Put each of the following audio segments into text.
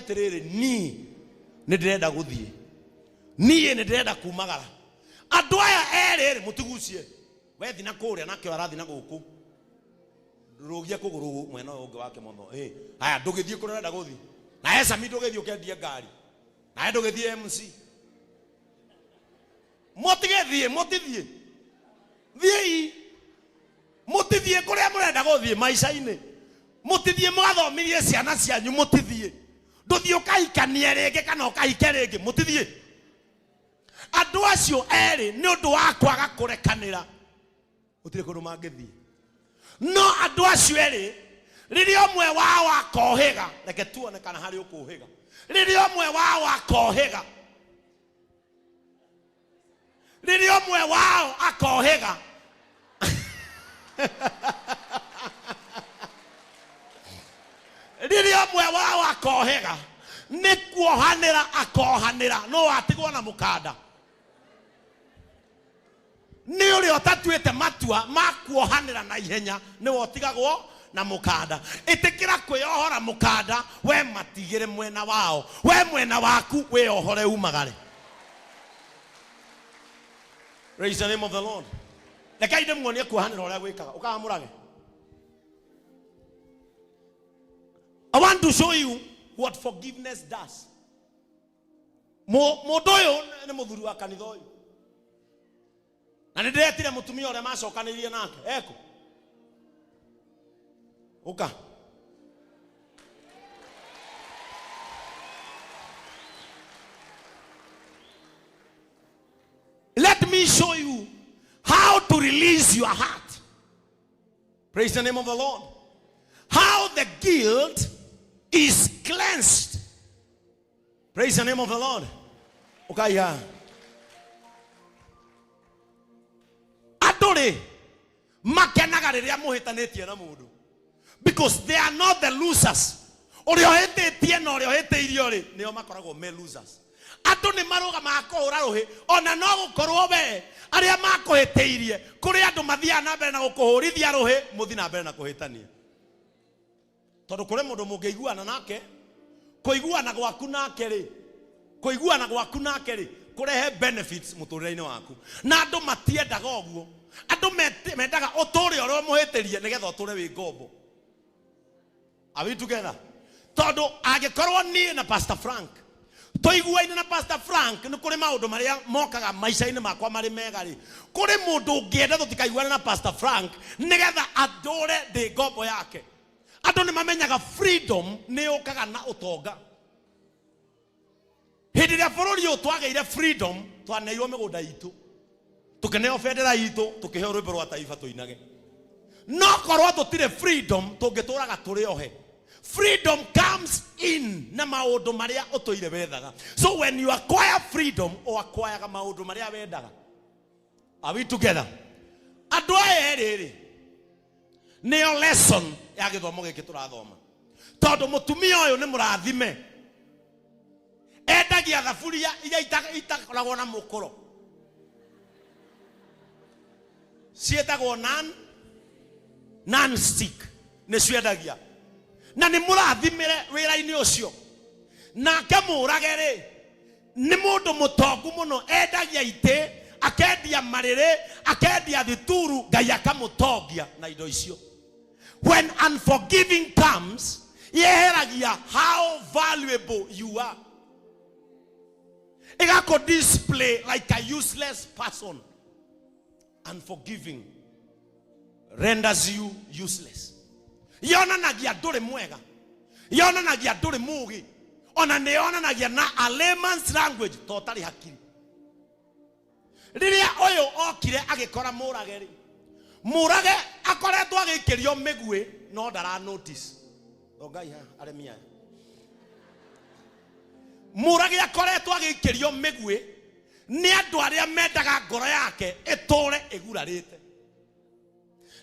Atĩrĩrĩ, niĩ nĩ ndĩrenda gũthiĩ, niĩ nĩ ndĩrenda kumagara. Andũ aya erĩ rĩ, mũtigucie, wethi na kũrĩa nake ũyũ arathiĩ na gũkũ, rũgia kũgũrũ mwena ũyũ ũngĩ wake mũno. Ĩ haya, ndũgĩthiĩ kũrĩa ũrenda gũthiĩ, na Esami ndũgĩthiĩ ũkendie ngari, nawe ndũgĩthiĩ MC. Mũtigĩthiĩ, mũtithiĩ, thiĩi, mũtithiĩ kũrĩa mũrenda gũthiĩ maica-inĩ, mũtithiĩ mũgathomithie ciana cianyu, mũtithiĩ, ndũthiĩ ũkahikanie rĩngĩ kana ũkahike rĩngĩ, mũtithiĩ. Andũ acio erĩ nĩ ũndũ wa kwaga kũrekanĩra gũtirĩ kũndũ mangĩthiĩ. No andũ acio erĩ rĩrĩa ũmwe wao akohĩga, reke tuone kana harĩ ũkũhĩga, rĩrĩa ũmwe wao akohĩga, rĩrĩa ũmwe wao akohĩga, rĩrĩa ũmwe wao akohĩga, nĩ kuohanĩra akohanĩra, no atigwo na mũkanda. Nĩ ũrĩa ũtatuĩte matua ma kuohanĩra na ihenya nĩwe ũtigagwo na mũkanda. Ĩtĩkĩra kwĩyohora mũkanda, we matigĩre mwena wao, we mwena waku wĩyohore umagare. Praise the name of the Lord. Rekei ndĩmuonie kuohanĩra ũrĩa gwĩkaga. Ũkamũrage. I want to show you what forgiveness does. Mũndũ ũyũ nĩ mũthuri wa kanitha ũyũ, na nĩ ndĩretire mũtumia ũrĩa macokanĩirie nake ekũ ũka. Let me show you how to release your heart. Praise the name of the Lord. How the guilt is cleansed. Praise the name of the Lord. Ukaiha. Andũ rĩ makenaga rĩrĩa mũhĩtanĩtie na mũndũ, because they are not the losers. Ũrĩa ũhĩtĩtie na ũrĩa ũhĩtĩirio rĩ, nĩo makoragwo me losers. Andũ nĩ marũgamaga kũhũra rũhĩ, ona no gũkorwo we arĩa makũhĩtĩirie, kũrĩ andũ mathiaga na mbere na gũkũhũrithia rũhĩ, mũthiĩ na mbere na kũhĩtania. Tondũ kũrĩ mũndũ mũngĩiguana nake, kũiguana gwaku nake rĩ, kũiguana gwaku nake rĩ, kũrehe benefits mũtũrĩre-inĩ waku. Na andũ matiendaga ũguo. Andũ mendaga ũtũre ũrĩa ũmũhĩtĩrie nĩgetha ũtũre wĩ ngombo. Are we together? Tondũ angĩkorwo niĩ na Pastor Frank tũiguaine na Pastor Frank, nĩ kũrĩ maũndũ marĩa mokaga maica-inĩ makwa marĩ mega rĩ, kũrĩ mũndũ ũngĩenda tũtikaiguane na Pastor Frank nĩgetha andũre ndĩ ngombo yake. Andũ nĩ mamenyaga freedom nĩ yũkaga na ũtonga. Hĩndĩ ĩrĩa bũrũri ũyũ twagĩire freedom, twaneirwo mĩgũnda itũ, tũkĩneo bendera itũ, tũkĩheo rwĩmbo rwa taifa tũinage. No korwo tũtirĩ freedom, tũngĩtũraga tũrĩ ohe. Freedom comes in na maũndũ marĩa ũtũire wethaga. So when you acquire freedom, ũacquiraga maũndũ marĩa wendaga. Are we together? Andũ aya erĩ rĩ, nĩyo lesson ya gĩthomo gĩkĩ tũrathoma. Tondũ mũtumia ũyũ nĩ mũrathime, endagia thaburia iria itakoragwo na mũkũro, ciĩtagwo non stick, nĩ ciendagia, na nĩ mũrathimĩre wĩra-inĩ ũcio. Nake mũrage rĩ, nĩ mũndũ mũtongu mũno, endagia itĩ, akendia marĩrĩ, akendia thituru, Ngai akamũtongia na indo icio. When unforgiving comes, yeheragia how valuable you are, ĩgakũ display like a useless person. Unforgiving renders you useless. Yonanagia ndũrĩ mwega, yonanagia ndũrĩ mũgĩ, ona nĩ yonanagia na a layman's language to ũtarĩ hakiri. Rĩrĩa ũyũ okire agĩkora mũrage rĩ, mũrage akoretwo agĩikĩrio mĩguĩ no ndara notice. Ngai ha aremi aya. Mũrage akoretwo agĩikĩrio mĩguĩ nĩ andũ arĩa mendaga ngoro yake ĩtũre ĩgurarĩte,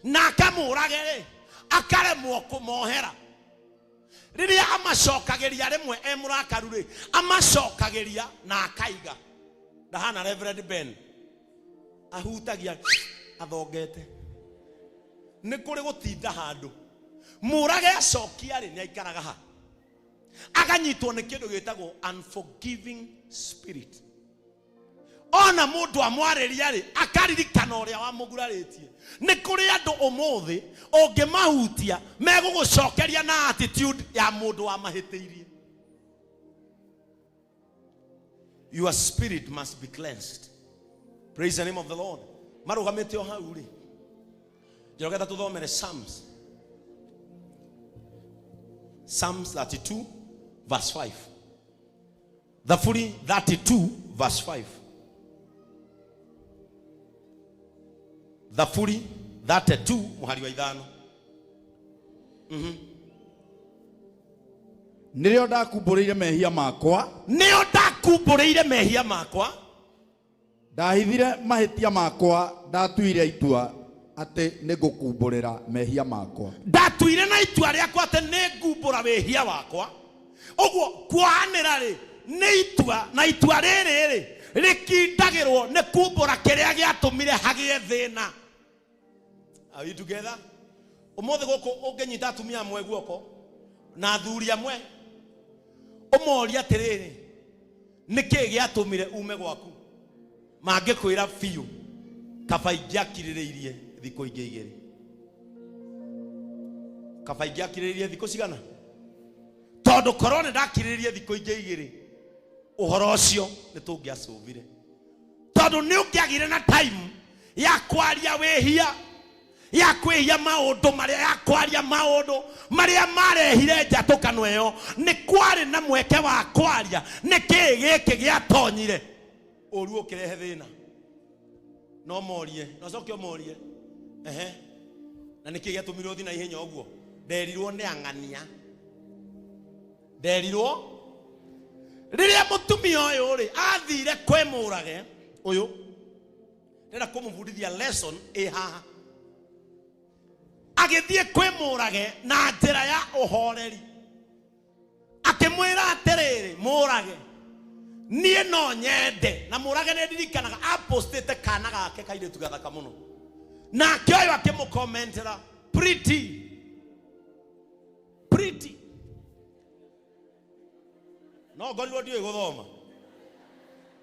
nake mũrage rĩ akaremwo kũmohera. Rĩrĩa amacokagĩria rĩmwe e mũrakaru rĩ, amacokagĩria na akaiga. Ndahana Reverend Ben ahutagia athongete, nĩ kũrĩ gũtinda handũ. Mũrage acokia rĩ, nĩ aikaraga ha. Aganyitwo nĩ kĩndũ gĩtagwo unforgiving spirit. Ona mũndũ amwarĩria rĩ, akaririkana ũrĩa wamũgurarĩtie. Nĩ kũrĩ andũ ũmũthĩ ũngĩmahutia megũgũcokeria na attitude ya mũndũ wamahĩtĩirie. Your spirit must be cleansed. Praise the name of the Lord. Marũgamĩte o hau rĩ, njorogetha tũthomere Psalms. Psalms 32 verse 5. Thaburi 32 verse 5. Thaburi 32 mũhari wa ithano. Nĩrĩo ndakumbũrĩire mehia makwa. Nĩo ndakumbũrĩire mehia makwa. Ndahithire mahĩtia makwa, ndatuire itua atĩ nĩngũkumbũrĩra mehia makwa. Ndatuire na itua rĩakwa atĩ nĩngumbũra wĩhia wakwa. Ũguo kuohanĩra rĩ nĩ itua, na itua rĩrĩ rĩ rĩkindagĩrwo nĩ kumbũra kĩrĩa gĩatũmire hagĩe thĩna. Are we together? Ũmũthĩ gũkũ ũngĩnyita atumia amwe guoko na athuri amwe ũmorie atĩrĩrĩ, nĩkĩ gĩatũmire ume gwaku? Mangĩkwĩra biũ, kaba ingĩakirĩrĩirie thikũ ingĩ igĩrĩ. Kaba ingĩakirĩrĩirie thikũ cigana? Tondũ korwo nĩ ndakirĩrĩirie thikũ ingĩ igĩrĩ, ũhoro ũcio nĩ tũngĩacũvire. Tondũ nĩ ũngĩagire na time ya kwaria wĩhia, ya kwĩhia maũndũ marĩa, ya kwaria maũndũ marĩa marehire njatũkano ĩyo. Nĩ kwarĩ na mweke wa kwaria nĩ kĩĩ gĩkĩ gĩatonyire ũru ũkĩrehe thĩna. No morie, no coke ũmorie, ehe, na nĩ kĩĩ gĩatũmire ũthiĩ na ihenya ũguo? Nderirwo nĩ ang'ania, nderirwo. Rĩrĩa mũtumia ũyũ rĩ athire kwĩ mũrage ũyũ, ndĩrenda kũmũbundithia lesson ĩ haha. Agĩthiĩ kwĩ mũrage na njĩra ya ũhoreri, akĩmwĩra atĩrĩrĩ, mũrage, niĩ no nyende. Na mũrage nĩ ndirikanaga apostĩte kana gake kairĩtu gathaka mũno, nake ũyũ akĩmũkomentera pretty pretty. No ngorirwo ndiũĩ gũthoma.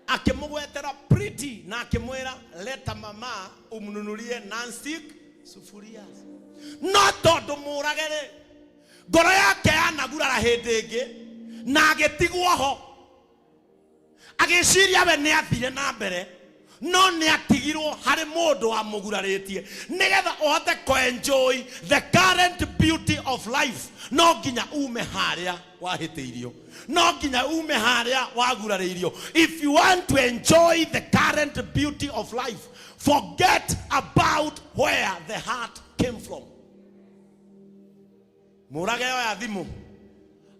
Akĩmũgwetera pretty na akĩmwĩra leta mama umnunulie nonstick sufuria. No tondũ mũrage rĩ, ngoro yake yanagurara hĩndĩ ĩngĩ na agĩtigwo ho, agĩciria we nĩ athire na mbere, no nĩ atigirwo harĩ mũndũ wamũgurarĩtie. Nĩgetha ũhote kũ-enjoy the current beauty of life, no nginya ume harĩa wahĩtĩirio, no nginya ume harĩa wagurarĩirio. If you want to enjoy the current beauty of life, forget about where the heart came from. Mũrage oya thimũ,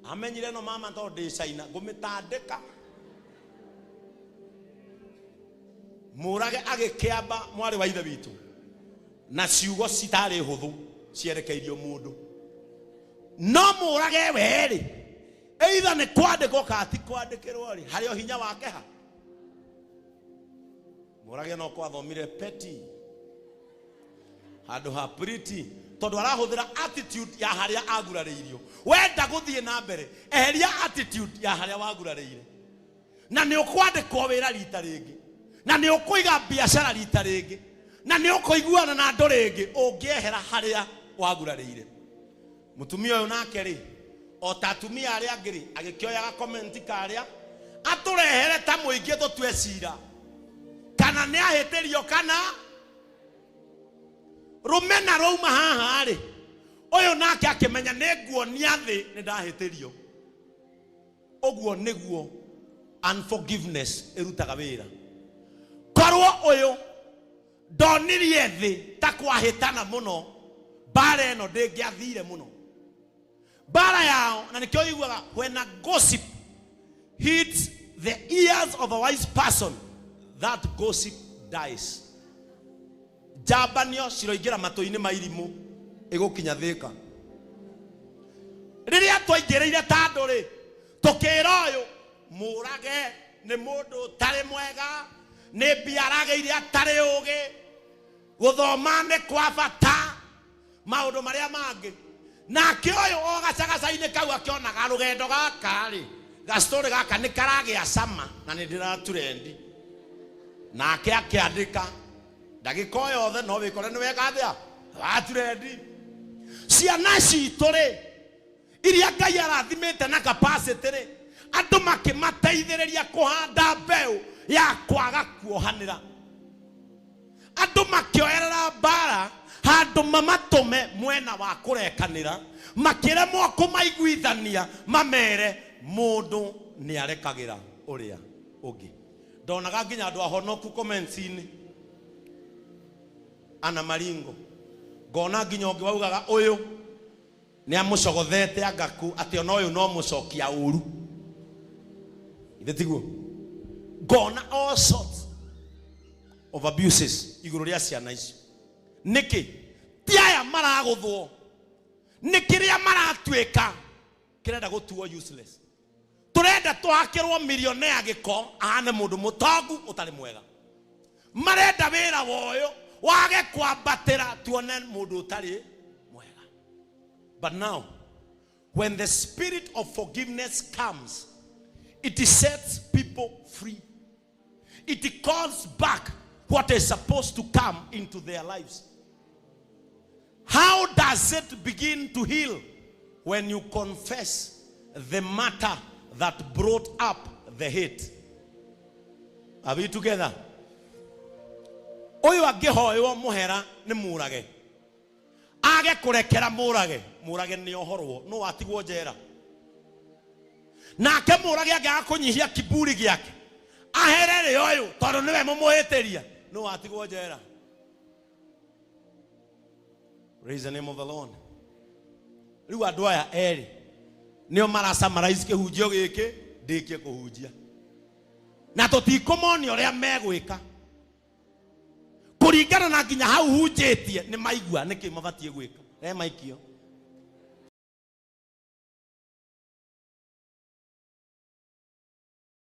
amenyire no mama tondũ ndĩ China ngũmĩtandĩka. Mũrage agĩkĩamba mwarĩ wa ithe witũ na ciugo citarĩ hũthũ cierekeirio mũndũ. No mũrage werĩ, either nĩ kwandĩkwo kana ti kwandĩkĩrwo rĩ, harĩ o hinya wake ha. Mũrage no kwathomire peti handũ ha pretty, tondũ arahũthĩra attitude ya harĩa agurarĩirio. Wenda gũthiĩ na mbere, eheria attitude ya harĩa wagurarĩire, na nĩ ũkwandĩkwo wĩra rita rĩngĩ, na nĩ ũkũiga biacara rita rĩngĩ, na nĩ ũkũiguana na andũ rĩngĩ ũngĩehera harĩa wagurarĩire. Mũtumia ũyũ nake rĩ, o ta atumia arĩa angĩ rĩ, agĩkĩoya gakomenti karĩa atũrehere ta mũingĩ tũtue cira kana nĩ ahĩtĩrio kana rũmena rwauma haha rĩ. Ũyũ nake akĩmenya nĩ nguonia thĩ nĩ ndahĩtĩrio. Ũguo nĩguo unforgiveness ĩrutaga wĩra. Korwo ũyũ ndonirie thĩ ta kwahĩtana mũno, mbara ĩno ndĩngĩathire mũno. Mbara yao, na nĩkĩo ũiguaga when a gossip hits the ears of a wise person, that gossip dies. Njambanio ciroingĩra matũ-inĩ ma irimũ ĩgũkinya thĩka. Rĩrĩa twaingĩrĩire ta andũ rĩ, tũkĩra ũyũ mũrage nĩ mũndũ ũtarĩ mwega, nĩ mbia aragĩire atarĩ ũgĩ, gũthoma nĩ kwa bata, maũndũ marĩa mangĩ. Nake ũyũ o gacagaca-inĩ kau akĩonaga rũgendo gaka rĩ, gastorĩ gaka nĩ karagĩa cama na nĩ ndĩraturendi. Nake akĩandĩka ndagĩka o yothe no wĩkore nĩ weka atĩa, waturendi. Ciana citũ rĩ, iria Ngai arathimĩte na capacity rĩ, andũ makĩmateithĩrĩria kũhanda mbeũ ya kwaga kuohanĩra. Andũ makĩoerera mbara handũ mamatũme mwena wa kũrekanĩra, makĩremwo kũmaiguithania mamere mũndũ nĩ arekagĩra ũrĩa ũngĩ. Ndonaga nginya andũ ahonoku comments-inĩ ana maringo, ngona nginya ũngĩ waugaga ũyũ nĩ amũcogothete angaku atĩ ona ũyũ no mũcokia ũru. Ithe tiguo? Ngona all sorts of abuses igũrũ rĩa ciana icio. Nĩkĩ? Ti aya maragũthwo, nĩ kĩrĩa maratuĩka kĩrenda gũtuo useless. Tũrenda tũhakĩrwo millionaire gĩko ahane mũndũ mũtongu ũtarĩ mwega. Marenda wĩra wa ũyũ wage kwambatĩra tuone mũndũ ũtarĩ mwega. But now when the spirit of forgiveness comes, it sets people free. It calls back what is supposed to come into their lives. How does it begin to heal? When you confess the matter that brought up the hate. Are we together? Ũyũ angĩhoywo mũhera nĩ mũrage, age kũrekera mũrage, mũrage nĩ ohorwo, no atigwo njera. Nake mũrage angĩaga kũnyihia kiburi gĩake ahere rĩ ũyũ tondũ nĩwe mũmũhĩtĩria, no atigwo njera. Praise the name of the Lord. Rĩu andũ aya erĩ nĩo mara summarize kĩhunjio gĩkĩ ndĩkie kũhunjia, na tũtikũmonia ũrĩa megwĩka kũringana na nginya hau hunjĩtie nĩ maigua nĩkĩ mabatiĩ gwĩka. Re maikio.